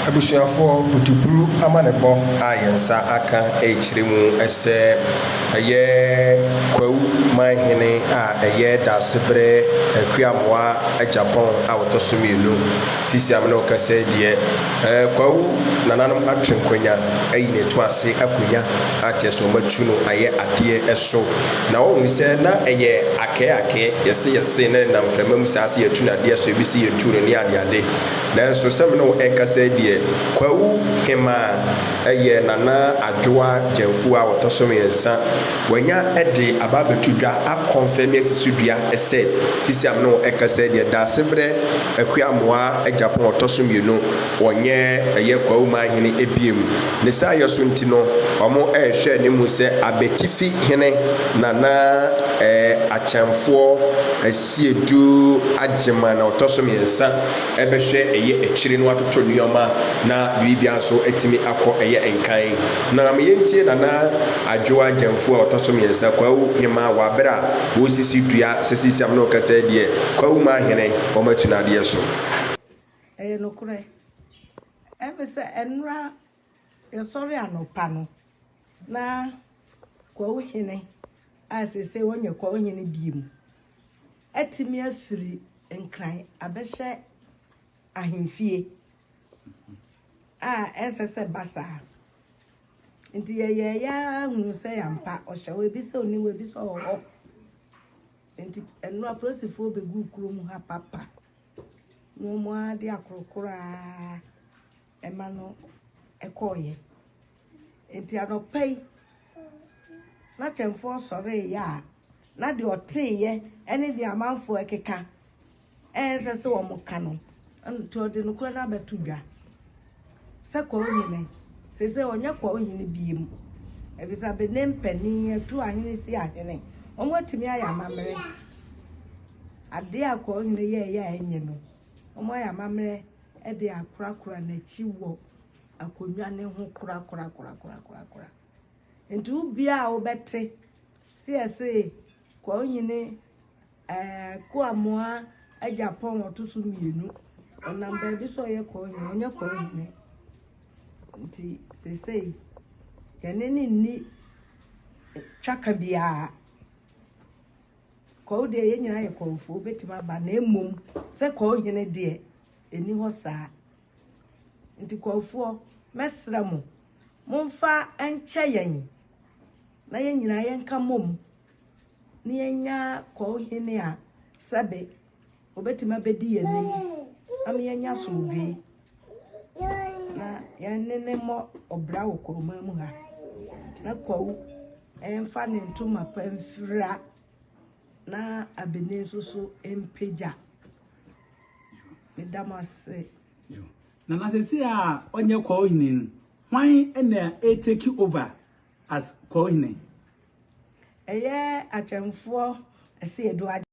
Abusuafoɔ, putupru amanebɔ a yɛn nsa aka rekyerɛ mu sɛ ɛyɛ Kwawu manhene a ɛyɛ Daasebrɛ Akuamoah Agyapong a ɔtɔ so mmienu. Sisi a me ne wo kasa yi deɛ, ɛɛ Kwawu nananom atwe nkonya ayi ne to ase akonya a kyerɛ sɛ wɔatu no ayɛ adeɛ so. Na wohu sɛ na ɛyɛ akɛɛakɛɛ, yɛse yɛse na ɛnam mframa mu saa sɛ yɛatu no adeɛ so, ebi se yɛntuu no ne adeade. Nanso sɛ me ne wo rekasa yi deɛ, Kwawu Hemaa yɛ Nana Adwoa Gyamfuo a ɔtɔ so mmiɛnsa. Wanya de aba abɛto dwa akɔnfɛme asi so dua sɛ, sisi a me ne wo rekasa yi deɛ, Daasebrɛ Akua Amoah Agyapong ɔtɔ so mmienu, ɔnyɛ ɛyɛ Kwawu Manhene biom. Ne saayɛ so nti no, wɔrehwɛ anim sɛ Abatifi Hene Nana Akyɛmfoɔ Asiedu Agyeman a ɔtɔ so mmiɛnsa bɛhwɛ ɛyɛ akyire no atoto nneɛma na biribiara nso atumi akɔ ɛyɛ nkan. Na ma yɛntie Nana Adwoa Gyamfuo a ɔtɔ so mmiɛnsa, Kwawu Hemaa wɔ aberɛ a wɔresisi dua sɛ seesei a me ne wo kasa yi deɛ, Kwawu Manhene wɔatu no adeɛ so. Ɛyɛ nokorɛ. Ɛne sɛ ɛnora yɛsɔre anɔpa no na Kwawu hene a seesei wɔnyɛ Kwawu hene biem atumi afiri Nkran abɛhyɛ ahemfie a ɛnsɛ sɛ ba saa. Nti yɛyɛɛ yɛ ara hunu sɛ yɛampa ɔhyɛ hɔ, ebi sɛ ɔni hɔ, ebi sɛ ɔwɔ hɔ. Nti ɛno apolisifoɔ bɛguu kurom ha papa. Na wɔn ara de akorokoro ara ɛma no ɛkɔɔeɛ. Nti anɔpa yi, na kyɛmfoɔ sɔreeɛ a, na deɛ ɔteeɛ ne deɛ amanfoɔ ɛkeka ɛnsɛ sɛ wɔn ka no, nti ɔde nokorɛ no abɛto dwa sɛ Kwawu hene, seesei ɔnyɛ Kwawu hene biem, ɛfiri sɛ abɛnɛ mpanin atu ahene si ahene, wɔn atumi ayɛ amammerɛ. Adeɛ a Kwawu hene yɛɛyɛ a ɛnyɛ no, wɔn ayɛ amammerɛ de akorakora n'akyi wɔ akonnwa ne ho korakorakorakorakora. Nti wo biara a wobɛte sɛ yɛse Kwawu hene Koamoah Agyapong ɔto so mmienu, ɔnam baabi sɛ ɔyɛ Kwawu hene, ɔnyɛ Kwawu hene. Nti seesei yɛne ne nni twaka biara. Kwawu deɛ yɛn nyinaa yɛ Kwawufoɔ, wobɛtumi aba na mmom sɛ Kwawu hene deɛ ɛni hɔ saa. Nti Kwawufoɔ, mɛsrɛ mo, momfa nkyɛ yɛn na yɛn nyinaa yɛnka mmom na yɛnya Kwawu hene a sɛbe obɛtumi abɛdi yɛn anim ama yɛanya asomdwee na yɛne ne mmɔ ɔbra wɔ Kwawuman mu ha. Na Kwawu ɛmfa ne ntoma pa mfira na abɛni nso so mpagya. Meda mo ase. Nana sɛsi a ɔnyɛ Kwawu hene no, hwan na ɛtake over as Kwawu hene? Ɛyɛ Akyɛmfoɔ Asiedu.